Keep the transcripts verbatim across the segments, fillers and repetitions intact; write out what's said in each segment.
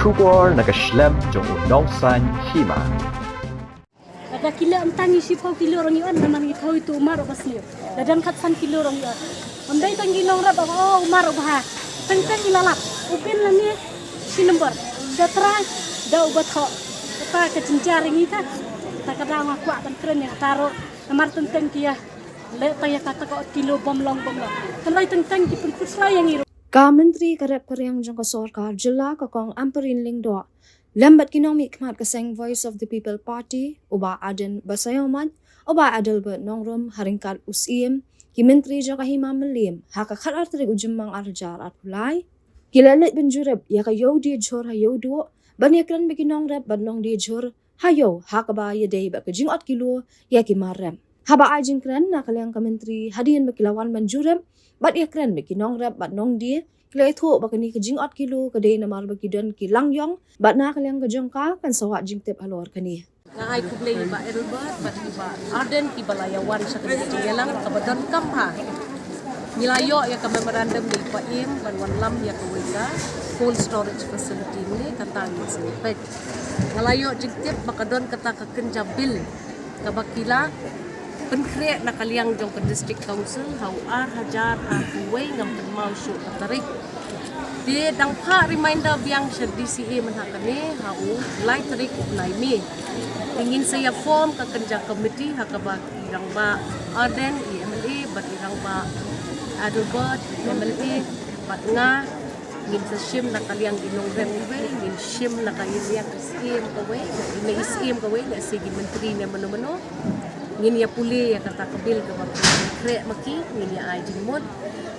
Khubor na ka shlem jong u nongsan hima. Lada ki leh tang shiphew kilo ruh ngi ot, namar ngi thaw ïa utu u mar uba sniew. Lada khatsan kilo ruh ngi ot. Ym dei tang ki nongrep ba, oh, u mar uba ha. Teng teng ngi la lap. U Bin lane shi nombor. Da trai, da uba thoh. Kata ka jynjar ngi ta. Ta ka daw nga kwah ban kren ïa kata ruh. Namar teng teng ki ïa leh tang ïa kata ka ot kilo bym long bym long. Hynrei teng teng ki pynkhuslai ïa ngi ruh. Ka Myntri ka rep ka riang jong ka sorkar jylla ka Kong Ampareen Lyngdoh lem bad ki nongmihkhmat ka seng Voice of the People Party, u Bah Ardent Basaiawmoit, u Bah Adelbert Nongrum, ha ryngkat u Syiem, ki Myntri jong ka Hima Mylliem, ha ka khatar tarik u Jymmang arhajar arphew lai, ki la leit ban jurip ïa ka Ïew Die Jhur ha Ïewduh ban ïakren bad ki nongrep bad nongdie jhur ha ïew ha kaba ïadei bad ka jingot kilo ïa ki mar rep. Haba ai jingkren na ka liang ka Myntri hadien ba ki la wan ban jurip bad ïakren bad ki nongrep bad nongdie, ki la ïathuh ba kane ka jingot kilo ka dei namar ba ki don ki lang ïong bad na ka liang ka jong ka kan sa wad jingtip halor kane. Nga ai khublei ïa i Bah Adelbert bad i Bah Ardent kiba la ïa wan sha kane ka jingïalang kaba donkam bha. Ngi la ïoh ïa ka memorandum da i Bah Im ban wanlam ïa kawei ka cold storage facility, ne kata ngi sngewbha. Nga la ïoh jingtip ba ka don kata ka kynja bill kaba ki la pynkhreh na ka liang jong ka District Council ha u arhajar arphew wei, ngam kynmaw shuh ka tarik. Te dang phah reminder biang sha D C A mynha kane ha u lai tarik u bnai May. Te ngin sa ïa form ka kynja committee ha kaba i Rangbah Ardent i M L A bad i Rangbah Adelbert i M L A bad nga. Ngin sa shim na ka liang ki nongrep kiwei, ngin shim na ka liang ka Syiem kawei, na i Syiem kawei, lehse ki Myntri ne mano mano. Ngin ïa pule ïa kata ka bill kaba pynkhreh ma ki, ngin ïa ai jingmut.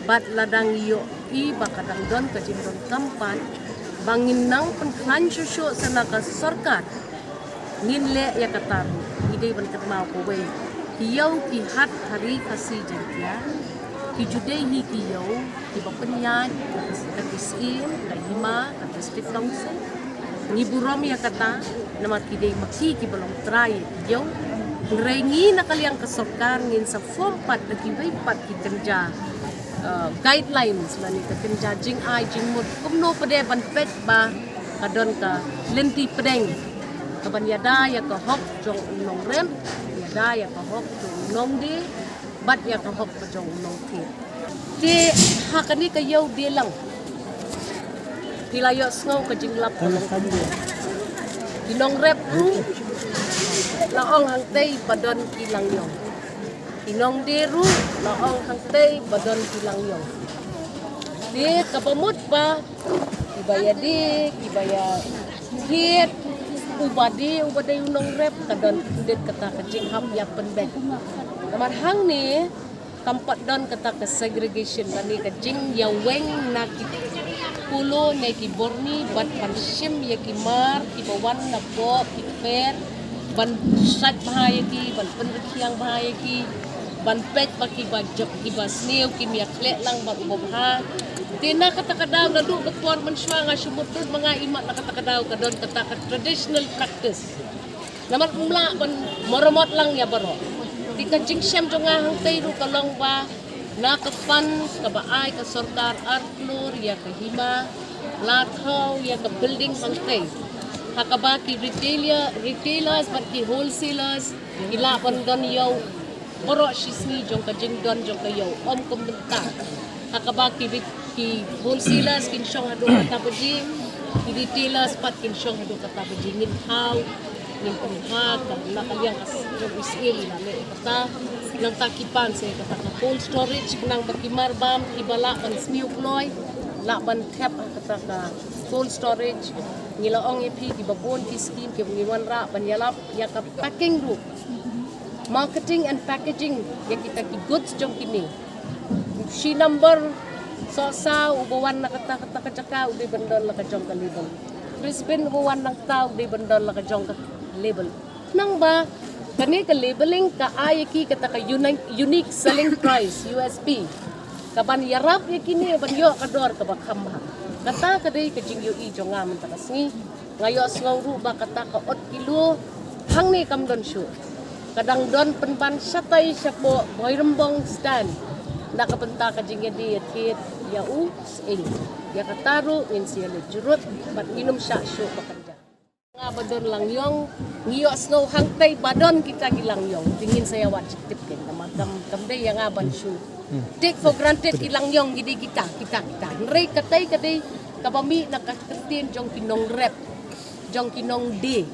Bad lada ngi ïohi ba ka dang don ka jingdonkam pat ba ngin nang pynkhlaiñ shuh shuh sa na ka sorkar, ngin leh ïa kata ruh. Ngi dei ban kynmaw kawei, ki ïew ki hat ha Ri Khasi Jaiñtia ki ju dei hi ki ïew kiba pynïaid da ki Syiem, ka Hima, ka District Council. Ngi burom ïa kata namar ki dei ma ki kiba long trai ïa ki ïew. Hynrei ngi na ka liang ka sorkar ngin sa form pat da kiwei pat ki kynja, uh, guidelines lane ka kynja jingai jingmut kumno pat de ban peit ba ka don ka lynti pdeng kaban ïada ïa ka hok jong u nongrep, ïada ïa ka hok jong u nongdie bad ïa ka hok ka jong u nongthied. Te ha kane ka Ïew Die lang phi la ïohsngew ka jinglap ka long kumne. Ki nongrep ruh la ong hangtei ba don ki lang ïong. Ki nongdie ruh la ong hangtei ba don ki lang ïong. Te kaba mut ba kiba ïadie, kiba ïathied, uba die, uba dei u nongrep, ka don khyndiat kata ka jinghap ïapynbeit. Namar hangne kam pat don kata ka segregation lane ka jingïaweng na ki Polo ne ki Bormi bad ban shim ïa ki mar kiba wan na poh ki kper, ban sait bha ïa ki, ban pynrkhiang bha ïa ki, ban peit ba kiba jop, kiba sniew kim ïakhleh lang bad uba bha. Te na kata ka daw naduh ka por mynshuwa nga shu mutdur ba nga imat na kata ka daw ka don kata ka traditional practice. Namar ym lah ban maramot lang ïa baroh. Te ka jingshem jong nga hangtei ruh ka long ba na ka fund kaba ai ka sorkar ar klur ïa ka Hima, la thaw ïa ka building hangtei ha kaba ki retailer, retailers bad ki wholesalers ki lah ban don ïew baroh shisngi jong ka jingdon jong ka ïew, ym kum mynta ha kaba ki rit-, ki wholesalers kin shong haduh kata baje, ki retailers pat kin shong haduh kata baje. Ngin thaw, ngin pynbha ka, na ka liang ka s-, jong u Syiem la leh kata. Nangta ki pan sa ïa kata ka cold storage, khnang ba ki mar bam kiba lah ban sniew kloi lah ban thep ha kata ka cold storage. Ngi la ong ïa phi kiba bun ki scheme kiba ngi wanrah ban ïalap ïa ka packing ruh, marketing and packaging ïa kita ki goods jong kine. Shi number sohsaw uba wan na kata, kata ka jaka u dei ban don la ka jong ka label. Fridge bin uba wan nangta u dei ban don la ka jong ka label. Nangba kane ka labeling ka ai ïa ki kata ka uni-, unique selling price, U S P, kaban ïarap ïa kine ban ïoh ka dor kaba kham bha. Kata ka dei ka jingïohi jong nga mynta ka sngi. Nga ïohsngew ruh ba kata ka ot kilo hangne kam don shuh. Ka dang don pynban shatai shapoh Bhoirymbong stand na ka bynta ka jingïadie ïathied ïa u Syiem. Ïa kata ruh ngin sa ïa leit jurut bad ngin ym shah shuh ba kan jia. Nga ba don langïong, ngi ïohsngew hangtei ba don kita ki langïong, te ngin sa ïa wad shi tip kein, namar kam, kam dei ïa nga ban shu take for granted ki langïong, ki dei kita, kita, kita. Hynrei katei ka dei kaba mih na ka ktien jong ki nongrep, jong ki nongdie.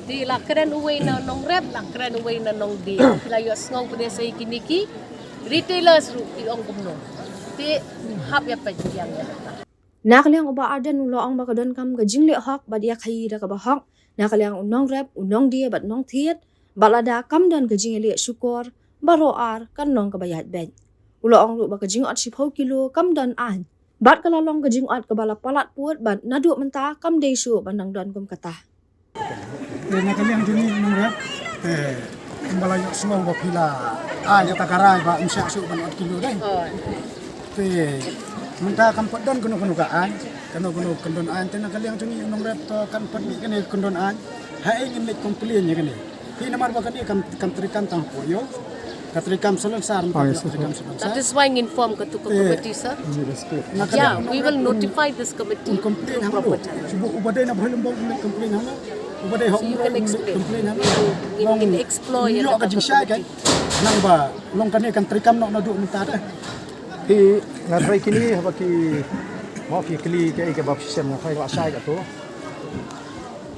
Te la kren uwei na nongrep, la kren uwei na nongdie. Ki la ïohsngew pynïasai kine ki retailers ruh ki ong kumno. Te hap ïa peit biang ïa kata. Na ka liang u Bah Ardent u la ong ba ka donkam ka jingleh hok bad ïa khaïi da kaba hok na ka liang u nongrep, u nongdie bad nongthied, bad lada kam don ka jingïaleh shukor baroh ar kan long kaba ïaid beit. U la ong ruh ba ka jingot shiphew kilo kam don aiñ bad ka la long ka jingot kaba la palat pud bad naduh mynta kam dei shuh ban dang don kum kata. Te na ka liang jong ngi nongrep, te kumba la ïohsngew ba phi la ai ïa ka rai ba ym shah shuh ban ot kilo dei. Te mynta kam pat don kano kano ka aiñ, kano kano kyndon aiñ, te na ka liang jong ngi nongrep to kam pat mih kane kyndon aiñ. Haei ngin leit complain ïa kane? Te namar ba kane kam, kam treikam tang hapoh ïew. Ka treikam salonsar, ka treikam salonsar. That is why ngin form katu ka committee, sir. Yeah, we will notify this committee. Un complain hangno? Shu uba dei na Bhoirymbong un complain hangno? Uba dei ha Umroi un complain hangno? Ngin explore ïa ka jingshai ka. Nang ba long kane kan treikam noh naduh mynta te. Ki nga trai kini haba ki mo ki kli ka ei ka ba shisem nga trai ka shai ka tu.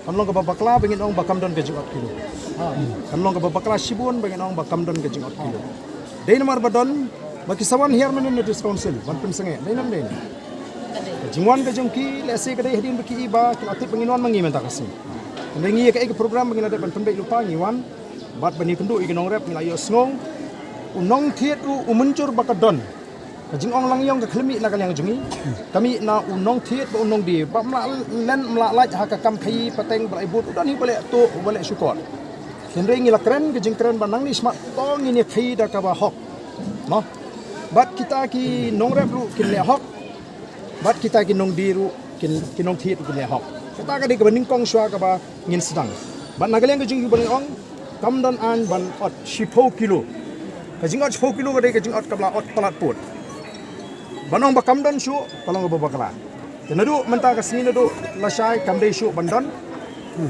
Kan long kaba bakla ba ngin ong ba kam don ka jingot kilo. Kan long kaba bakla shibun ba ngin ong ba kam don ka jingot kilo. Dei namar ba don ba ki sa wan hiar mynnin na District Council ban pynsangeh. Dei nam dei. Ka jingwan ka jong ki lehse ka dei hadien ba ki i ba ki la tip ba ngin wan ma ngi mynta ka sngi. Hynrei ngi ïa ka ei ka program ba ngin la dep ban pynbeit lypa ngi wan. Bad ban ïakynduh ïa ki nongrep ngi la ïohsngew. U nongthied u, u mynjur ba ka don. Ka jingong langïong ka khlem mih na ka liang jong ngi. Ka mih na u nongthied bad u nongdie ba ym lah len ym lah lait ha ka kam khaïi pateng ba la i bud u don hi ba leh tuh ba leh shukor. Hynrei ngi la kren ka jingkren ba nangne shakhmat to ngin ïa khaïi da kaba hok. Mo. Bad kita ki nongrep ruh kin leh hok. Bad kita ki nongdie ruh kin, ki nongthied ruh kin leh hok. Kata ka dei kaba nyngkong shuwa kaba ngin sdang. Bad na ka liang ka jong ngi ba ngi ong kam don aiñ ban ot shiphew kilo. Ka jingot shiphew kilo ka dei ka jingot kaba la ot palat pud. Ban ong ba kam don shuh ka long kaba bakla. Te naduh mynta ka sngi naduh lashai kam dei shuh ban don.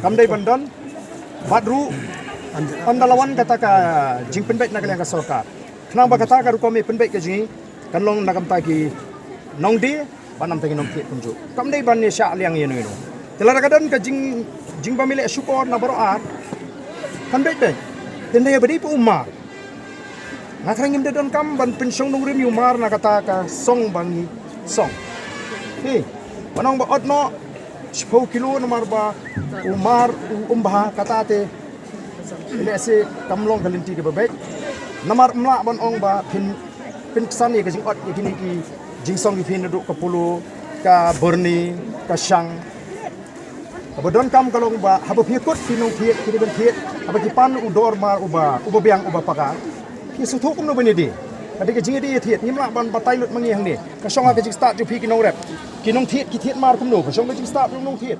Kam dei ban don. Bad ruh ynda la wan kata ka jingpynbeit na ka liang ka sorkar. Khnang ba kata ka rukom ïa pynbeit ka jong ngi kan long na ka bynta ki nongdie bad na ka bynta ki nongthied kumjuh. Kam dei ban ïa shah liang ïa no ïa no. Te lada ka don ka jing, jingbym ïaleh shukor na baroh ar kan beit beit. Te hynrei ba dei pat u mar. Nga trai ngim da donkam ban pynshong nongrim ïa u mar na kata ka song ba ngi song. Hei, ban ong ba ot noh shiphew kilo namar ba u mar u ym bha kata te. Lehse kam long ka lynti kaba beit. Namar ym lah ban ong ba phin, phin ksan ïa ka jingot ïa kine ki jingsong ki phin naduh ka Polo, ka Byrni, ka Shang. Kaba donkam ka long ba haba phi kut ki nongthied, ki nongthied, haba ki pan u dor mar uba, uba biang uba paka. Phi sngewthuh kumno ban ïadei. Ka dei ka jingïadei ïathied, ngim lah ban batai lut ma ngi hangne. Ka shong ha ka jingstad jong phi ki nongrep. Ki nongthied ki thied mar kumno, ka shong ka jingstad jong nongthied.